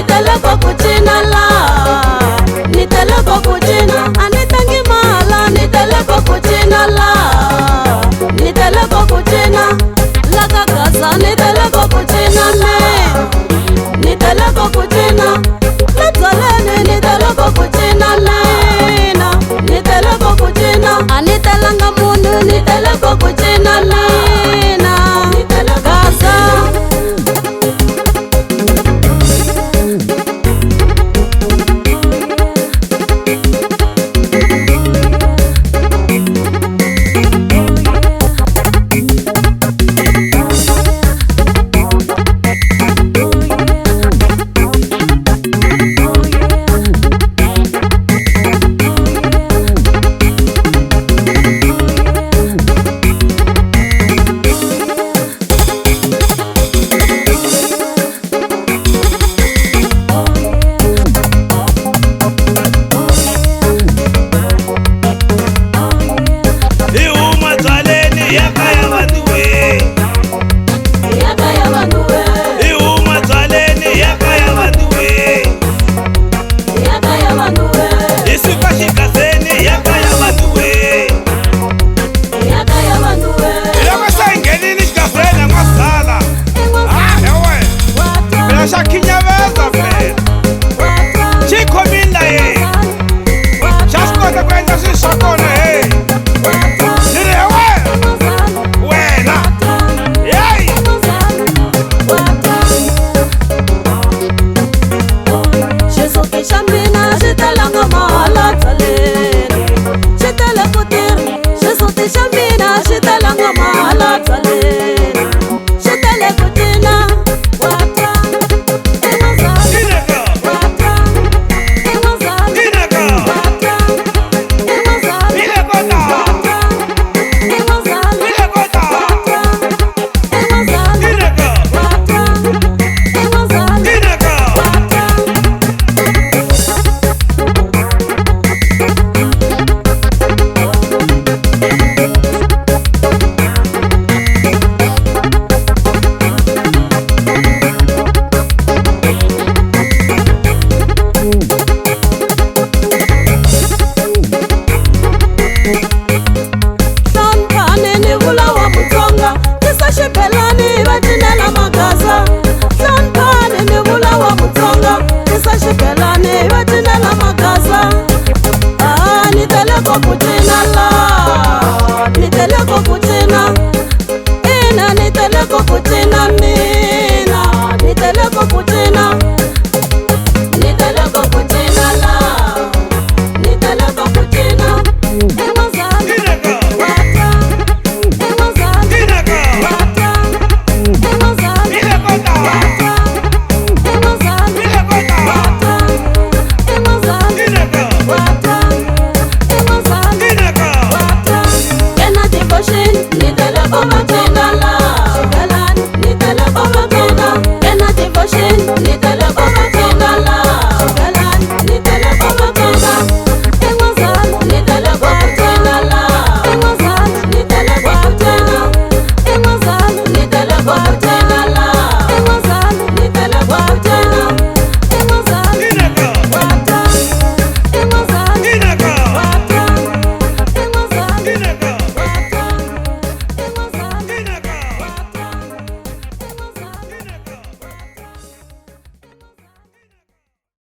Ni tele ku cina la, ni tele ku cina, a ni tangi mala, ni tele ku cina la, ni tele ku cina, la ka gaza, ni tele ku cina me, ni tele ku cina, la byaleni, ni tele ku cina lena, ni tele ku cina, a ni telanga munhu, ni tele ku cina lena, ni tele gaza. Xa khinyaveza phela.